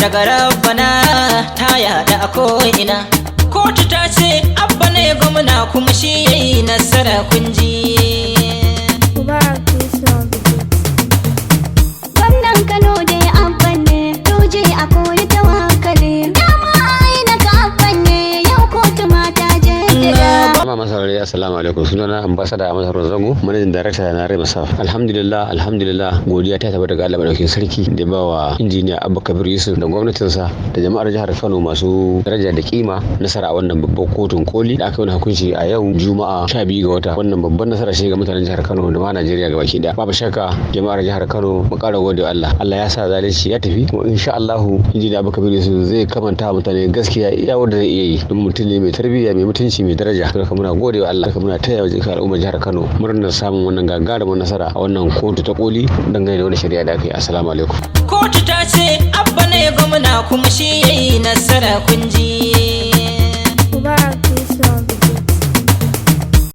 Daga Rabbana ta yaɗa a ko'ina. Kotu ta ce Abba ne gwamna, kuma shi yayi nasara, kunji. Mubarak Yusuf on the beat. Gwamnan Kano dai Abba ne, Turji a kori tawakkali. Dama ai na ka Abba ne, yau kotu ma ta jaddada. Jama'a masu saurare, assalamu alaikum. Sunana Ambassador Ahmad Haruna Zango, Managing Director na Rai Masaf. Alhamdulillah, alhamdulillah, godiya ta tabbata daga Allah madaukakin sarki da ba wa Injiniya Abba Kabir Yusuf da gwamnatinsa da jama'ar jihar Kano masu daraja da kima nasara a wannan babban kotun koli da aka yi wani hukunci a yau Juma'a 12 ga wata. Wannan babban nasara ce ga mutanen jihar Kano da ma Najeriya gabaki daya. Babu shakka, jama'ar jihar Kano, mu kara gode wa Allah. Allah ya sa zalunci ya tafi, kuma insha Allahu Injiniya Abba Kabir Yusuf zai kamanta wa mutane gaskiya iya wanda zai iya yi, don mutum ne mai tarbiyya, mai mutunci, mai daraja. Saboda muna gode wa Allah, muna taya wa jikar al'ummar jihar Kano murnar samun wannan gagarumin nasara a wannan kotu ta koli dangane da wani shari'a da aka yi. Assalamu alaikum. Kotu ta ce Abba ne gwamna, kuma shi yayi nasara, kunji.